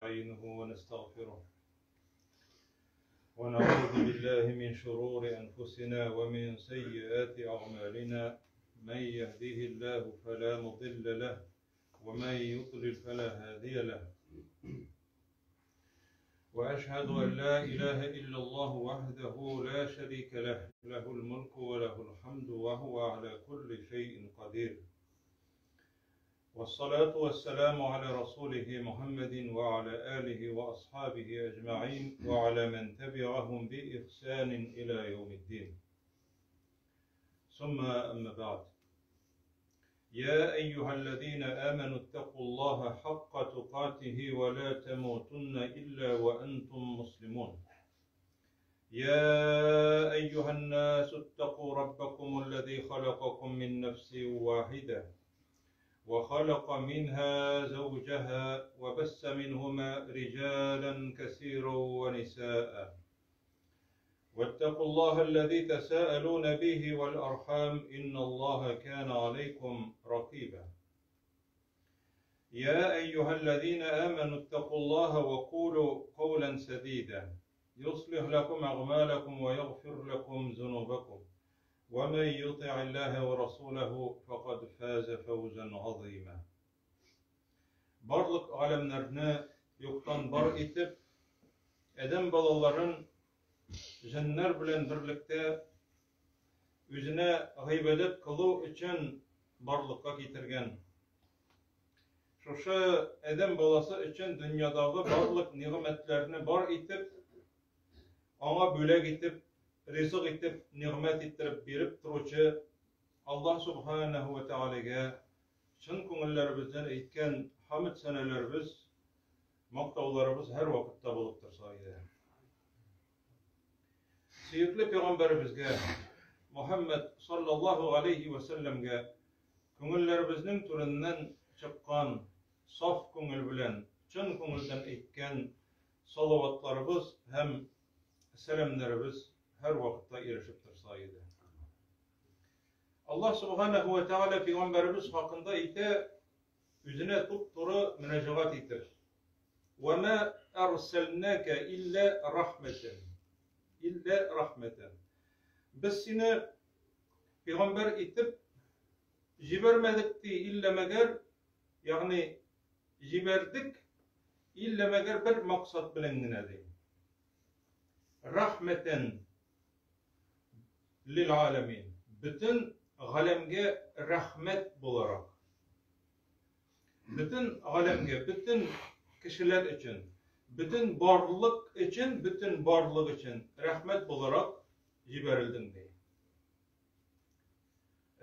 ونستعينه ونستغفره ونعوذ بالله من شرور أنفسنا ومن سيئات أعمالنا من يهديه الله فلا مضل له ومن يضلل فلا هادي له وأشهد أن لا إله إلا الله وحده لا شريك له له الملك وله الحمد وهو على كل شيء قدير والصلاة والسلام على رسوله محمد وعلى آله وأصحابه أجمعين وعلى من تبعهم بإحسان إلى يوم الدين. ثم أما بعد. يا أيها الذين آمنوا اتقوا الله حق تقاته ولا تموتن إلا وأنتم مسلمون. يا أيها الناس اتقوا ربكم الذي خلقكم من نفس واحدة وخلق منها زوجها وبس منهما رجالا كثيرا ونساء واتقوا الله الذي تساءلون به والأرحام إن الله كان عليكم رقيبا يا أيها الذين آمنوا اتقوا الله وقولوا قولا سديدا يصلح لكم أعمالكم ويغفر لكم ذنوبكم ومن يطع الله ورسوله فقد فاز فوزا عظيما Барлык галәмнәрне юктан бар итеп, адәм балаларын җеннәр белән берлектә үзенә гыйбадәт кылу өчен барлыкка китергән. Шушы адәм баласы өчен дөньядагы барлык нигъмәтләрне бар итеп, аңа бүләк итеп, ризык итеп, нигъмәт иттереп биреп торучы Аллаһ Субханаһу ва Тәгаләгә чын күңелләребездән әйткән хәмд сәнәләребез, мактауларыбыз һәрвакытта булып торса иде. Сөекле пәйгамбәребезгә Мухаммад саллаллаһу алейхи ва сәлләмгә күңелләребезнең түреннән чыккан саф күңел белән, чын күңелдән әйткән салаватларыбыз һәм сәламнәребез һәрвакытта ирешеп торса иде. Аллаһ Субханаһу ва Тааля пәйгамбәребез хакында әйтә, үзенә туп-туры мөрәҗәгать итеп. Ва ма арсалнака илля рахматан. Илля рахматан. Без сине пәйгамбәр итеп җибәрмәдек ди, илля мәгәр, ягъни җибәрдек, илля мәгәр бер максат белән генә ди. Рахмәтән лил аләмин. Бөтен галәмгә рәхмәт буларак. Бөтен галәмгә, бөтен кешеләр өчен, бөтен барлык өчен, бөтен барлык өчен рәхмәт буларак җибәрелдең ди.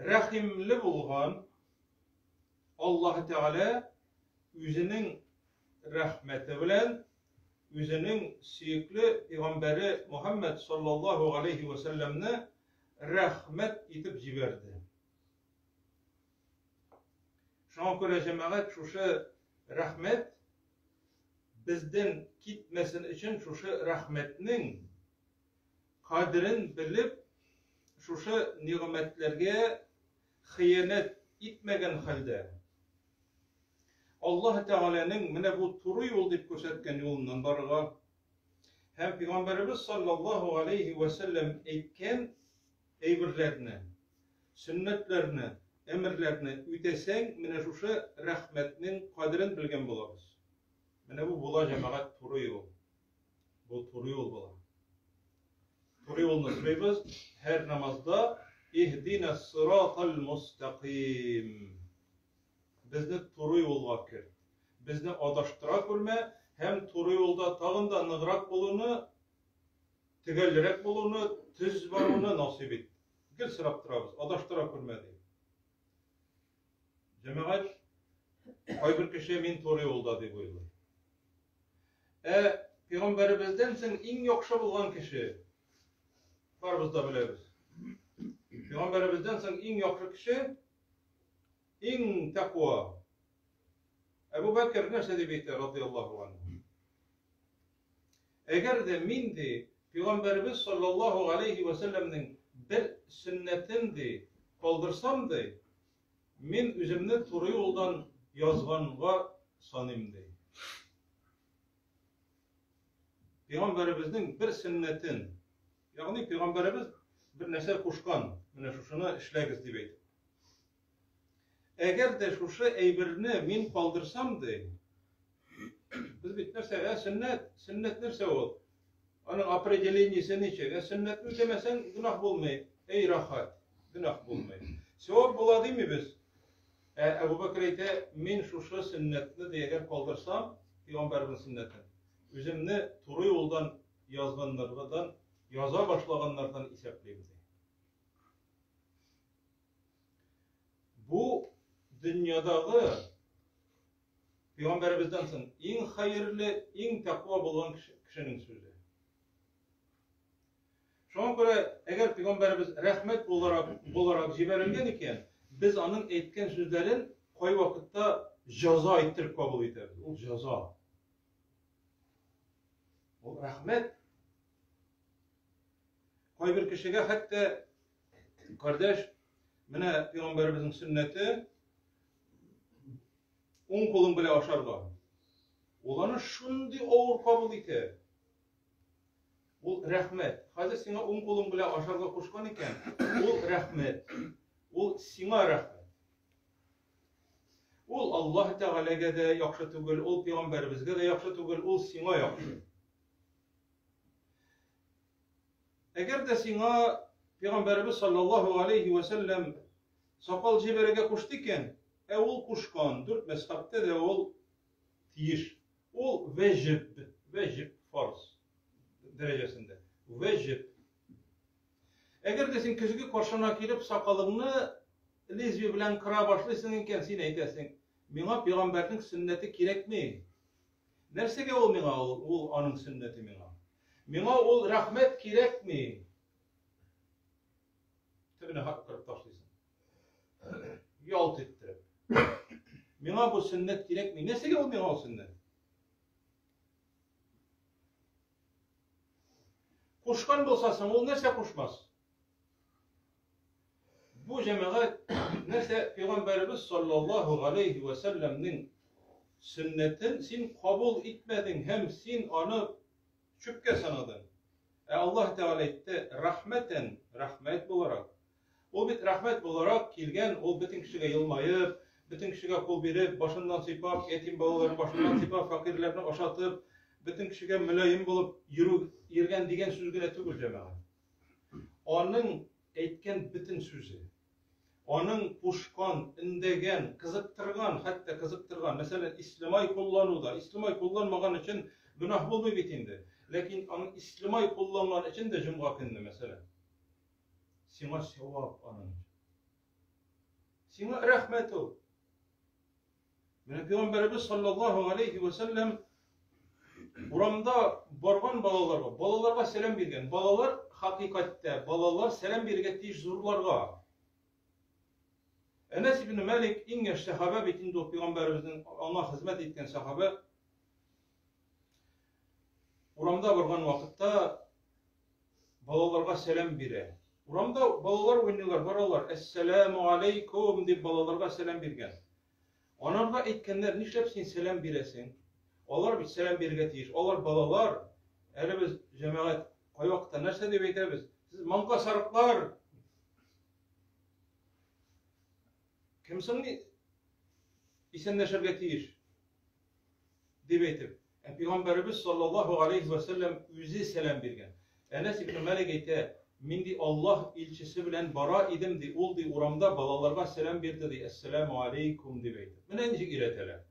Рәхимле булган Аллаһ Тәгалә үзенең рәхмәте белән үзенең сөекле пәйгамбәре Мухаммад саллаллаһу алейхи ва сәлләмне рәхмәт итеп җибәрде. Шуңа күрә җәмәгать шушы рәхмәт бездән китмәсен өчен шушы рәхмәтнең кадерен белеп, шушы нигъмәтләргә хыянәт итмәгән хәлдә Аллаһ Тәгаләнең менә бу туры юл дип күрсәткән юлыннан барырга һәм Пәйгамбәребез саллаллаһу алейһи вә сәлләм әйткән әйберләрне, сөннәтләрне, әмерләрне үтәсәң, менә шушы рәхмәтнең кадерен белгән булабыз. Менә бу була җәмәгать туры юл. Бу туры юл була. Туры юлны сорыйбыз һәр намазда иһдина сиратал мустаким. Безне туры юлга керт. Безне адаштыра күрмә һәм туры юлда тагын да ныграк булуны, төгәлрәк булуны, төз баруны насыйп ит. Гел сорап торабыз, адаштыра күрмә дип. Җәмәгать, кайбер кеше мин туры юлда дип уйлый. Ә пәйгамбәребездән соң иң яхшы булган кеше, барыбыз да беләбез. Пәйгамбәребездән соң иң яхшы кеше Иң тәкъва. Әбу Бәкер нәрсә дип әйтә, радияллаһу анһу? Әгәр дә мин ди, Пәйгамбәребез саллаллаһу алейхи ва сәлләмнең бер сөннәтен ди, калдырсам ди, мин үземне туры юлдан язганга саныйм ди. Пәйгамбәребезнең бер сөннәтен, ягъни пәйгамбәребез бер нәрсә кушкан, менә шушыны эшләгез дип әйтеп. Әгәр дә шушы әйберне мин калдырсам, ди, без бит нәрсә, ә сөннәт, сөннәт нәрсә ул? Аның определениесе ничек? Ә сөннәтне үтәмәсәң, гөнаһ булмый. Эй, рәхәт, гөнаһ булмый. Савап була димибез. Ә Әбу Бәкер әйтә, мин шушы сөннәтне ди, әгәр калдырсам, пәйгамбәрнең сөннәтен, үземне туры юлдан язганнардан, яза башлаганнардан исәплим ди. Бу дөньядагы пәйгамбәребездән соң иң хәерле, иң тәкъва булган кешенең сүзе. Шуңа күрә, әгәр пәйгамбәребез рәхмәт буларак, буларак җибәрелгән икән, без аның әйткән сүзләрен кайвакытта җәза иттереп кабул итәбез. Ул җәза. Ул рәхмәт. Кайбер кешегә хәтта кардәш, менә пәйгамбәребезнең сөннәте уң кулың белән ашарга. Ул аны шундый авыр кабул итә. Ул рәхмәт. Хәзер сиңа уң кулың белән ашарга кушкан икән, ул рәхмәт. Ул сиңа рәхмәт. Ул Аллаһ Тәгаләгә дә яхшы түгел, ул пәйгамбәребезгә дә яхшы түгел, ул сиңа яхшы. Әгәр дә сиңа пәйгамбәребез саллаллаһу алейхи ва сәлләм сакал җибәрергә кушты икән, ә ул кушкан, дүрт мәзхәбтә дә ул тиеш. Ул вәҗиб, вәҗиб фарз дәрәҗәсендә. Вәҗиб. Әгәр дә син көзге каршына килеп сакалыңны лезвие белән кыра башлыйсың икән, син әйтәсең, миңа пәйгамбәрнең сөннәте кирәкми. Нәрсәгә ул миңа ул, ул аның сөннәте миңа? Миңа ул рәхмәт кирәкми. Төбенә кырып ташлыйсың. Ялт иттереп. Миңа бу сөннәт кирәкми. Нәрсәгә ул миңа ул сөннәт? Кушкан булса соң, ул нәрсә кушмас? Бу җәмәгать нәрсә пәйгамбәребез саллаллаһу алейхи ва сәлләмнең сөннәтен син кабул итмәдең һәм син аны чүпкә санадың. Ә Аллаһ Тәгалә әйтте, рәхмәтән, рәхмәт буларак. Ул бит рәхмәт буларак килгән, ул бөтен кешегә елмаеп, бөтен кешегә кул биреп, башыннан сыйпап, ятим балаларын башыннан сыйпап, фәкыйрьләрне ашатып, бөтен кешегә мөлаем булып йөрү, йөргән дигән сүз генә түгел, җәмәгать. Аның әйткән бөтен сүзе, аның кушкан, өндәгән, кызыктырган, хәтта кызыктырган, мәсәлән, ислемай куллануда, ислемай кулланмаган өчен гөнаһ булмый бит инде. Ләкин аның ислемай кулланган өчен дә җомга көнне, мәсәлән, сиңа савап аның өчен. Сиңа рәхмәт ул. Менә Пәйгамбәребез саллаллаһу алейхи ва сәлләм урамда барган балаларга, балаларга сәлам биргән. Балалар хакыйкатьтә, балалар сәлам бирергә тиеш зурларга. Әнәс ибн Малик иң яшь сәхабә бит инде ул пәйгамбәребезнең аңа хезмәт иткән сәхабә. Урамда барган вакытта балаларга сәлам бирә. Урамда балалар уйныйлар, баралар. Әссәламу алейкум дип балаларга сәлам биргән. Анарга әйткәннәр, нишләп син сәлам бирәсең? Алар бит сәлам бирергә тиеш. Алар балалар. Әле без җәмәгать кайвакытта нәрсә дип әйтәбез? Сез маңка сарыклар. Кем соң исәнләшергә тиеш? Дип әйтеп. Ә пәйгамбәребез саллаллаһу алейхи ва сәлләм үзе сәлам биргән. Әнәс ибн Малик әйтә, мин ди Аллаһ илчесе белән бара идем ди, ул ди урамда балаларга сәлам бирде ди, әссәламу алейкум дип әйтеп. Менә ничек өйрәтәләр.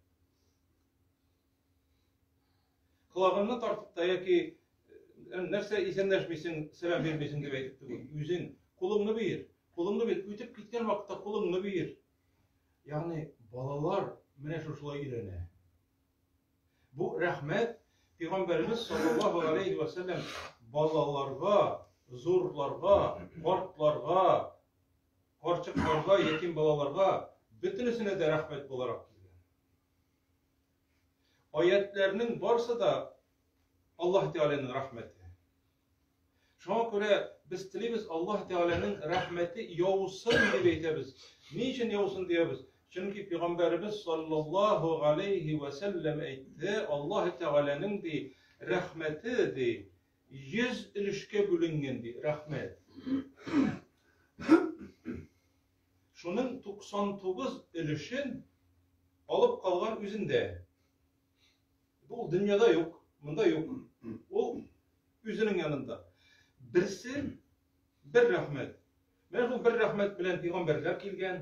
Колагыңны тартып та яки нәрсә исәнләшмисең, сәлам бирмисең дип әйтеп түгел. Үзең кулыңны бир. Кулыңны бир. Үтеп киткән вакытта кулыңны бир. Ягъни балалар менә шушылай өйрәнә. Бу рәхмәт Пәйгамбәребез саллаллаһу алейхи ва сәлләм балаларга, зурларга, картларга, карчыкларга, ятим балаларга бөтенесенә дә рәхмәт буларак килгән. Аятләрнең барсы да Аллаһ Тәгаләнең рәхмәте. Шуңа күрә без телибез Аллаһ Тәгаләнең рәхмәте яусын дип әйтәбез. Ни өчен яусын диябез? Чөнки пәйгамбәребез саллаллаһу алейхи ва сәлләм әйтте, Аллаһ Тәгаләнең ди рәхмәте, ди, 100 өлешкә бүленгән, ди, рәхмәт. Шуның 99 өлешен алып калган үзендә. Ул дөньяда юк, монда юк. Ул үзенең янында. Берсе бер рәхмәт. Менә шул бер рәхмәт белән пәйгамбәрләр килгән.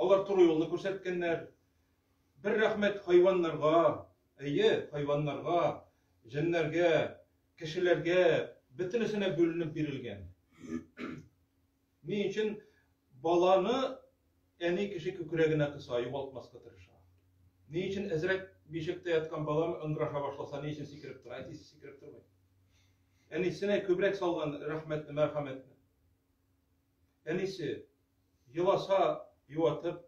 Алар туры юлны күрсәткәннәр. Бер рәхмәт хайваннарга, әйе, хайваннарга, җеннәргә, кешеләргә, бөтенесенә бүленеп бирелгән. Ни өчен баланы әни кеше күкрәгенә кыса, югалтмаска тырыша? Ни өчен әзрәк бишектә яткан баланы ыңгыраша башласа, ни өчен сикереп тора? Әтисе сикереп тормый. Әнисенә күбрәк салган рәхмәтне, мәрхәмәтне. Әнисе еласа юатып,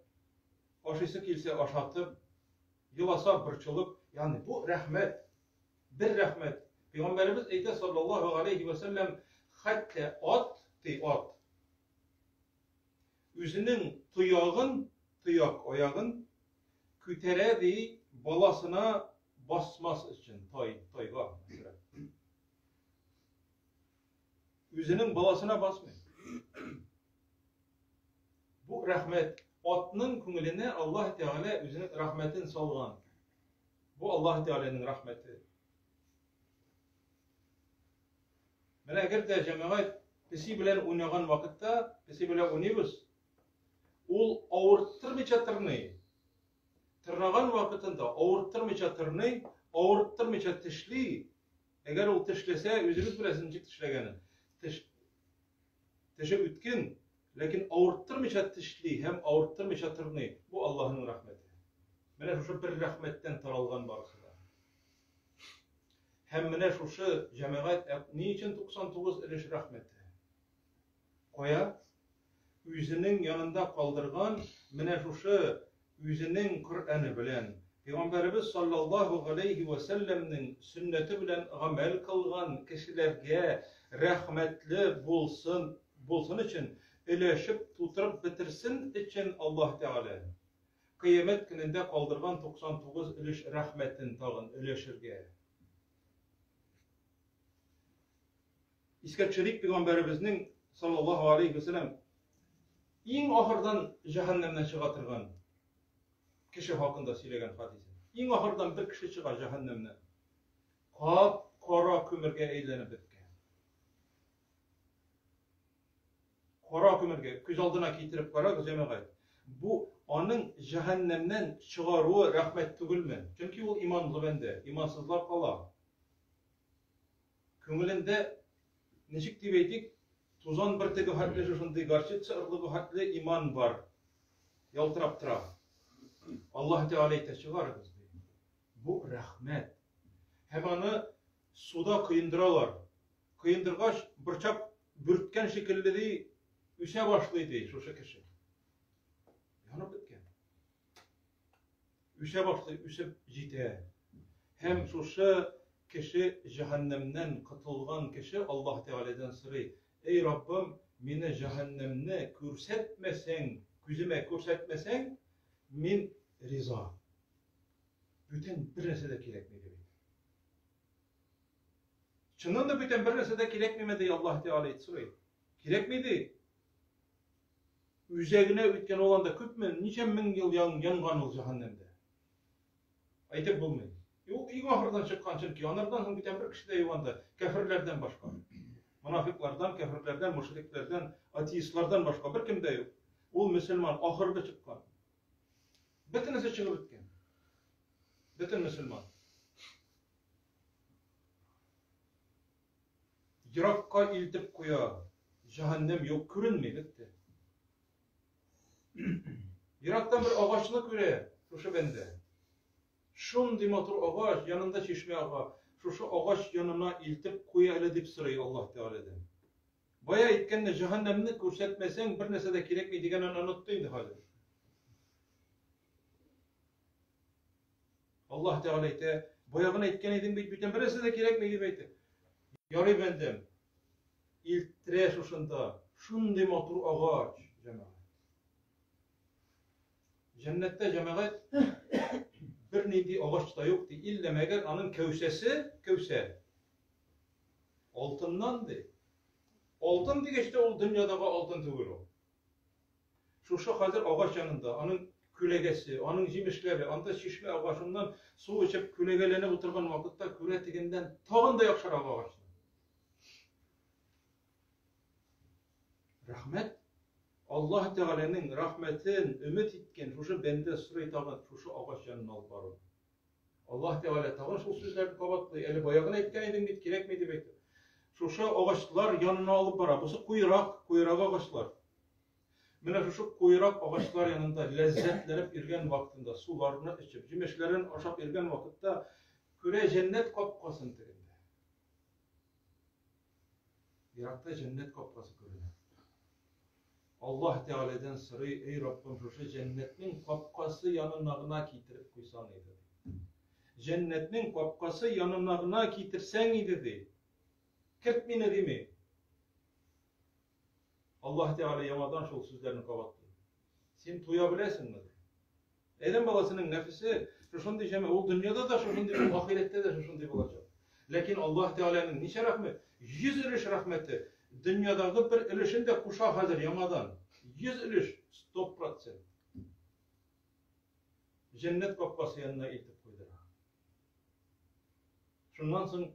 ашыйсы килсә ашатып, еласа борчылып, ягъни бу рәхмәт, бер рәхмәт. Пәйгамбәребез әйтә саллаллаһу алейхи ва сәлләм, хәтта ат, ди ат, үзенең тоягын, тояк аягын күтәрә ди баласына басмас өчен, тай, тайга, мәсәлән. Үзенең баласына басмый. Бу рәхмәт. Атның күңеленә Аллаһ Тәгалә үзенең рәхмәтен салган. Бу Аллаһ Тәгаләнең рәхмәте. Менә әгәр дә җәмәгать песи белән уйнаган вакытта, песи белән уйныйбыз, ул авырттырмыйча тырный. Тырнаган вакытында авырттырмыйча тырный, авырттырмыйча тешли, Әгәр ул тешләсә, үзегез беләсез ничек тешләгәнен. Теш теше үткен, ләкин авырттырмыйча тешли һәм авырттырмыйча тырный. Бу Аллаһының рәхмәте. Менә шушы бер рәхмәттән таралган барысы да. Һәм менә шушы җәмәгать ни өчен 99 өлеш рәхмәте? Кая? Үзенең янында калдырган менә шушы үзенең Коръәне белән, Пәйгамбәребез саллаллаһу галәйһи вә сәлләмнең сөннәте белән гамәл кылган кешеләргә рәхмәтле булсын, булсын өчен, өләшеп тутырып бетерсен өчен Аллаһ Тәгалә Кыямәт көнендә калдырган 99 өлеш рәхмәтен тагын өләшергә. Искә төшерик, пәйгамбәребезнең саллаллаһу алейхи вәсәләм иң ахырдан җәһәннәмнән чыга торган кеше хакында сөйләгән хадисе. Иң ахырдан бер кеше чыга җәһәннәмнән. Кап кара күмергә әйләнеп беткән. Кара күмергә күз алдына китереп карагыз, җәмәгать. Бу аның җәһәннәмнән чыгаруы рәхмәт түгелме? Чөнки ул иманлы бәндә, имансызлар кала. Күңелендә, ничек дип әйтик, тузан бөртеге хәтле шушындый горчица орлыгы хәтле иман бар. Ялтырап тора. Аллаһ Тәгалә әйтә, чыгарыгыз, ди. Бу рәхмәт. Һәм аны суда коендыралар. Коендыргач, борчак бүрткән шикелле ди, үсә башлый ди шушы кеше. Янып беткән. Үсә башлый, үсеп җитә. Һәм шушы кеше җәһәннәмнән котылган кеше Аллаһ Тәгаләдән сорый, Эй Раббым, мине җәһәннәмне күрсәтмәсәң, күземә күрсәтмәсәң, мин риза. Бүтән бер нәрсә дә кирәкми, дип әйтә. Чыннан да бүтән бер нәрсә дә кирәкмиме, ди Аллаһ Тәгалә сорый. Кирәкми, ди. Үзәгенә үткән ул анда күпме, ничә мең ел янган ул җәһәннәмдә. Әйтеп булмый. Ул иң ахырдан чыккан, чөнки анардан соң бүтән бер кеше дә юк анда, кәферләрдән башка. Монафиклардан, кәферләрдән, мушрикләрдән, атеистлардан башка беркем дә юк. Ул мөселман, ахыргы чыккан. Бөтенесе чыгып беткән. Бөтен мөселман. Еракка илтеп куя. Җәһәннәм юк, күренми, бетте. Ерактан бер агачны күрә шушы бәндә. Шундый матур агач, янында чишмә ага. Шушы агач янына илтеп куй әле дип сорый Аллаһ Тәгаләдән. Бая әйткәнне җәһәннәмне күрсәтмәсәң, бер нәрсә дә кирәкми дигәнен онытты инде хәзер. Аллаһ Тәгалә әйтә, баягын әйткән идең бит, бүтән берәрсе дә кирәкми дип әйтә. Ярый бәндәм, илттерә шушында, шундый матур агач, җәмәгать. Җәннәттә җәмәгать Бернинди агач та юк, ди. Иллә мәгәр аның кәүсәсе, кәүсә алтыннан, ди. Алтын дигәч тә ул дөньядагы алтын түгел ул. Шушы хәзер агач янында, аның күләгәсе, аның җимешләре, анда чишмә ага, шуннан су эчеп күләгәләнеп утырган вакытта күрә тегеннән тагын да яхшырак агачны. Рәхмәт. Аллаһ Тәгаләнең рәхмәтен өмет иткән шушы бәндә сорый тагын шушы агач янына алып баруны. Аллаһ Тәгалә тагын шул сүзләрне кабатлый. Әле баягын әйткән идең бит, кирәкми дип әйтте. Шушы агачлар янына алып бара. Бусы куерак, куерак агачлар. Менә шушы куерак агачлар янында ләззәтләнеп йөргән вакытында, суларны эчеп, җимешләрен ашап йөргән вакытта күрә җәннәт капкасын тегендә. Еракта җәннәт капкасы күренә. Аллаһ Тәгаләдән сорый, Эй Раббым, шушы җәннәтнең капкасы янына гына китереп куйсаң иде, ди. Җәннәтнең капкасы янына гына китерсәң иде, ди. Керт мине, дими. Аллаһ Тәгалә яңадан шул сүзләрне кабатлый. Син туя беләсеңме, ди. Адәм баласының нәфесе шушындый җәмә, ул дөньяда да шушындый, ул ахирәттә дә шушындый булачак. Ләкин Аллаһ Тәгаләнең ничә рәхмәт? 100 өлеш рәхмәте. Дөньядагы бер өлешен дә куша хәзер яңадан. 100 өлеш, 100%. Җәннәт капкасы янына илтеп куйдыра. Шуннан соң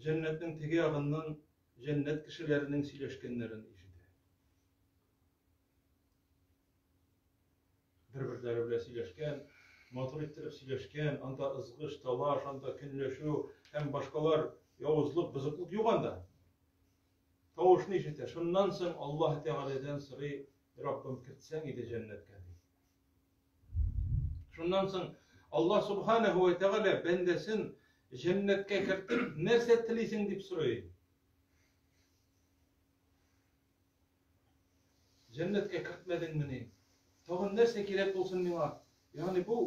җәннәтнең теге ягыннан җәннәт кешеләренең сөйләшкәннәрен ишетә. Бер-берләре белән сөйләшкән, матур иттереп сөйләшкән, анда ызгыш, талаш, анда көнләшү һәм башкалар явызлык, бозыклык юк анда. Тавышны ишетә. Шуннан соң Аллаһ Тәгаләдән сорый, Раббым, кертсәң иде җәннәткә, ди. Шуннан соң Аллаһ Субханаһу ва Тәгалә бәндәсен җәннәткә кертеп, нәрсә телисең дип сорый. Җәннәткә кертмәдеңмени? Тагын нәрсә кирәк булсын миңа? Ягъни бу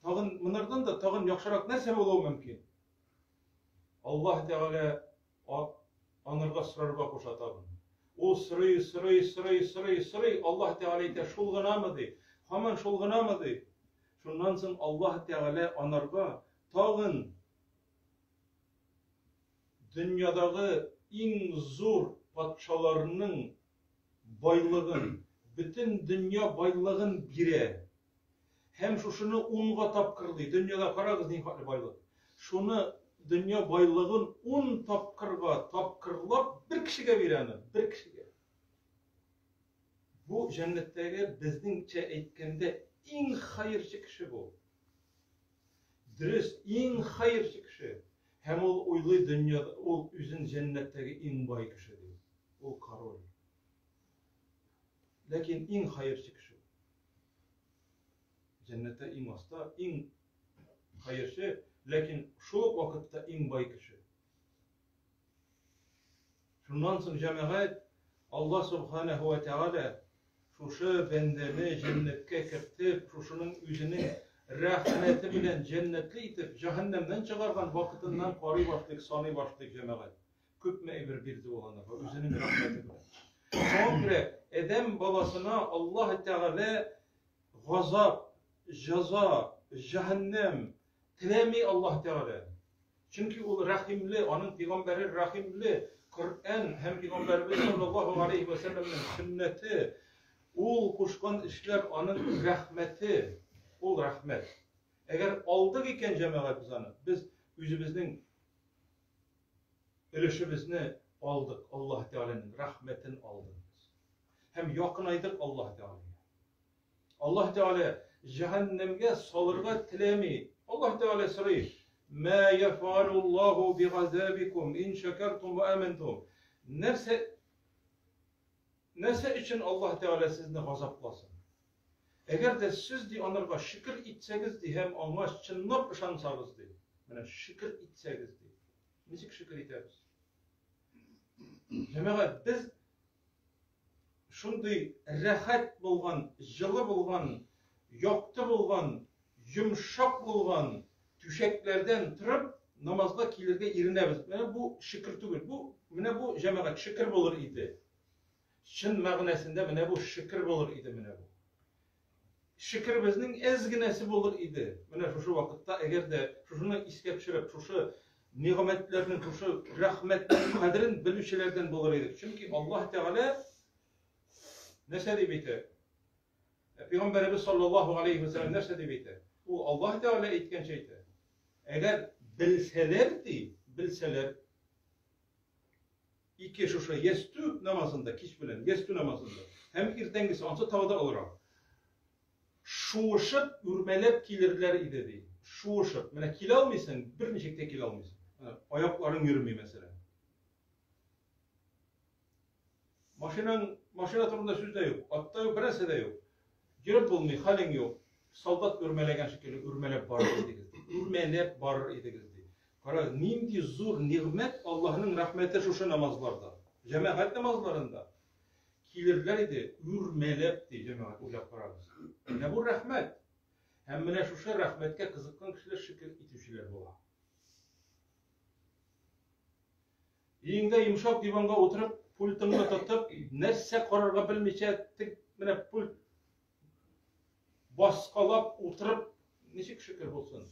тагын монардан да тагын яхшырак нәрсә булуы мөмкин? Аллаһ Тәгалә анарга сорарга куша тагын. Ул сорый, сорый, сорый, сорый, сорый, Аллаһ Тәгалә әйтә, шул гынамы ди? Һаман шул гынамы ди? Шуннан соң Аллаһ Тәгалә анарга тагын Дөньядагы иң зур патшаларның байлыгын, бөтен дөнья байлыгын бирә. Һәм шушыны унга тапкырлый. Дөньяда карагыз ни хәтле байлык. Шуны дөнья байлыгын ун тапкырга тапкырлап бер кешегә бирә аны, бер кешегә. Бу җәннәттәге безнеңчә әйткәндә иң хәерче кеше бу. Дөрес, иң хәерче кеше. Һәм ул уйлый дөньяда, ул үзен җәннәттәге иң бай кеше ди. Ул король. Ләкин иң хәерче кеше ул. Җәннәттә иң аста, иң хәерче, ләкин шул ук вакытта иң бай кеше. Шуннан соң җәмәгать Алла Субханаһу ва Тәгалә шушы бәндәне җәннәткә кертеп, шушының үзенең рәхмәте белән җәннәтле итеп, җәһәннәмнән чыгарган вакытыннан карый башлыйк, саный башлыйк, җәмәгать. Күпме әйбер бирде ул анарга үзенең рәхмәте белән. Шуңа күрә адәм баласына Аллаһ Тәгалә газап, җәза, җәһәннәм теләми Аллаһ Тәгалә. Чөнки ул рәхимле, аның пигамбәре рәхимле. Коръән һәм пигамбәребез саллаллаһу алейһи вә сәлләмнең сөннәте, ул кушкан эшләр аның рәхмәте, ул рәхмәт. Әгәр алдык икән, җәмәгать, без аны, без үзебезнең өлешебезне алдык, Аллаһ Тәгаләнең рәхмәтен алдык без. Һәм якынайдык Аллаһ Тәгаләгә. Аллаһ Тәгалә җәһәннәмгә салырга теләми. Аллаһ Тәгалә сорый: "Мә яфалуллаһу бигазабикум ин шакартум ва амантум?" Нәрсә нәрсә өчен Аллаһ Тәгалә сезне газапласын? Әгәр дә сез ди анарга шөкер итсәгез ди һәм аңа чынлап ышансагыз ди. Менә шөкер итсәгез ди. Ничек шөкер итәбез? Җәмәгать, без Шундый рәхәт булган, җылы булган, якты булган, йомшак булган түшәкләрдән торып, намазга килергә иренәбез. Менә бу шөкер түгел. Бу, менә бу җәмәгать шөкер булыр иде. Чын мәгънәсендә менә бу шөкер булыр иде менә бу. шөкеребезнең әз генәсе булыр иде. Менә шушы вакытта, әгәр дә шушыны искә төшереп, шушы нигъмәтләрнең, шушы рәхмәтнең кадерен белүчеләрдән булыр идек. Чөнки Аллаһ Тәгалә нәрсә дип әйтә? Пәйгамбәребез саллаллаһу алейхи ва сәлләм нәрсә дип әйтә? Ул Аллаһ Тәгалә әйткәнчә әйтә. Әгәр белсәләр ди, белсәләр, ике шушы ястү намазында, кич белән ястү намазында һәм иртәнгесе, ансы тагы да олырак. Шуышып, үрмәләп килерләр иде ди. Шуышып. Менә килә алмыйсың, берничек тә килә алмыйсың. Аякларың йөрми, мәсәлән. Машинаң, машина турында сүз дә юк, атта юк, бернәрсә дә юк. Йөреп булмый, хәлең юк. Солдат үрмәләгән шикелле үрмәләп барыр идегез, ди. Үрмәләп барыр идегез, ди. Карагыз, нинди зур нигъмәт Аллаһның рәхмәте шушы намазларда. Җәмәгать намазларында килерләр иде, үрмәләп, ди, җәмәгать, уйлап карагыз. Менә бу рәхмәт. Һәм менә шушы рәхмәткә кызыккан кешеләр шөкер итүчеләр була. Өеңдә йомшак диванга утырып, пультыңны тотып, нәрсә карарга белмичә, тек менә пульт баскалап утырып, ничек шөкер булсын?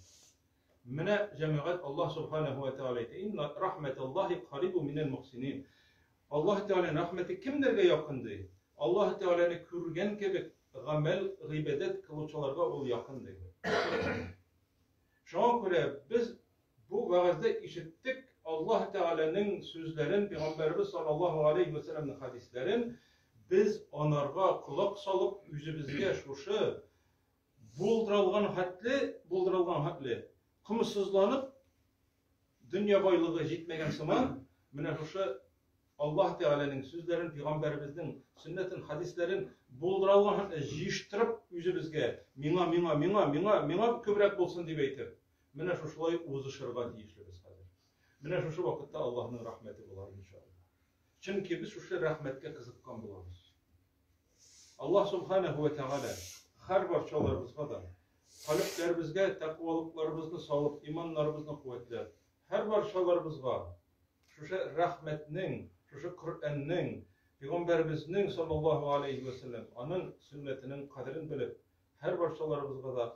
Менә җәмәгать Аллаһ субханаһу ва тааля әйтә: "Инна рахматаллаһи карибу минәл мухсинин." Аллаһ Тәгаләнең рәхмәте кемнәргә якын ди? Аллаһ Тәгаләне күргән кебек гамәл, гыйбадәт кылучыларга ул якын ди. Шуңа күрә без бу вәгазьдә ишеттек Аллаһ Тәгаләнең сүзләрен, Пәйгамбәребез саллаллаһу алейһи вә сәлләмнең хәдисләрен, без анарга колак салып, үзебезгә шушы булдыралган хәтле, булдыралган хәтле, комсызланып, дөнья байлыгы җитмәгән сыман, менә шушы Аллаһ Тәгаләнең сүзләрен, Пәйгамбәребезнең сөннәтен, хәдисләрен булдыралган хәтле җыештырып үзебезгә, миңа, миңа, миңа, миңа, миңа күбрәк булсын дип әйтеп, менә шушылай узышырга тиешлебез хәзер. Менә шушы вакытта Аллаһның рәхмәте була, иншалла. Чөнки без шушы рәхмәткә кызыккан булабыз. Аллаһ субханаһу ва тәгалә һәр барчаларыбызга да калебләребезгә тәкъвалыкларыбызны салып, иманнарыбызны куәтләп, һәр барчаларыбызга шушы рәхмәтнең, шушы Коръәннең, Пәйгамбәребезнең саллаллаһу алейһи вә сәлләм, аның сөннәтенең кадерен белеп, һәр барчаларыбызга да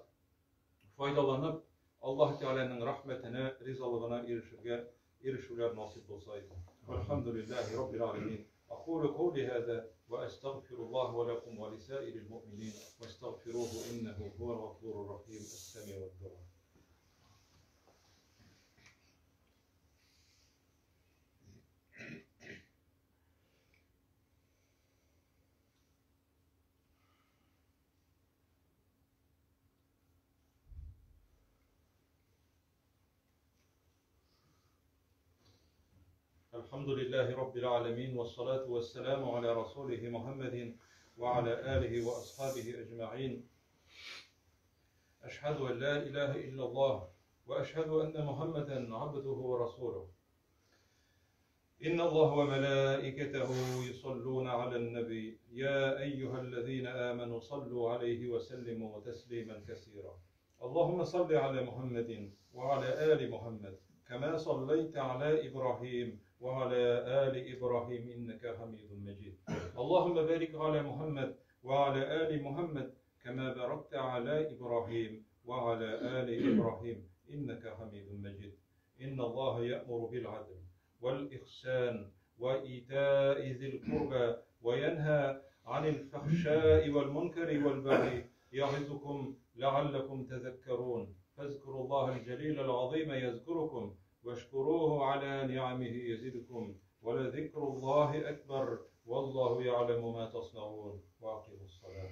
файдаланып, Аллаһ Тәгаләнең рәхмәтенә, ризалыгына ирешергә, ирешүләр насыйп булса иде. Вальхамдулиллаһи раббил аләмин. Акулу каули һаза ва әстәгъфируллаһ ва ләкум ва лисаирил муъминин вастәгъфируху иннәһу һуәл гафурур рахим. Әс-сәмиуд дуа. الحمد لله رب العالمين والصلاة والسلام على رسوله محمد وعلى آله وأصحابه أجمعين أشهد أن لا إله إلا الله وأشهد أن محمدا عبده ورسوله إن الله وملائكته يصلون على النبي يا أيها الذين آمنوا صلوا عليه وسلموا تسليما كثيرا اللهم صل على محمد وعلى آل محمد كما صليت على إبراهيم وعلى آل إبراهيم إنك حميد مجيد اللهم بارك على محمد وعلى آل محمد كما باركت على إبراهيم وعلى آل إبراهيم إنك حميد مجيد إن الله يأمر بالعدل والإحسان وإيتاء ذي القربى وينهى عن الفحشاء والمنكر والبغي يعظكم لعلكم تذكرون فاذكروا الله الجليل العظيم يذكركم واشكروه على نعمه يزدكم ولذكر الله أكبر والله يعلم ما تصنعون وأقيموا الصلاة.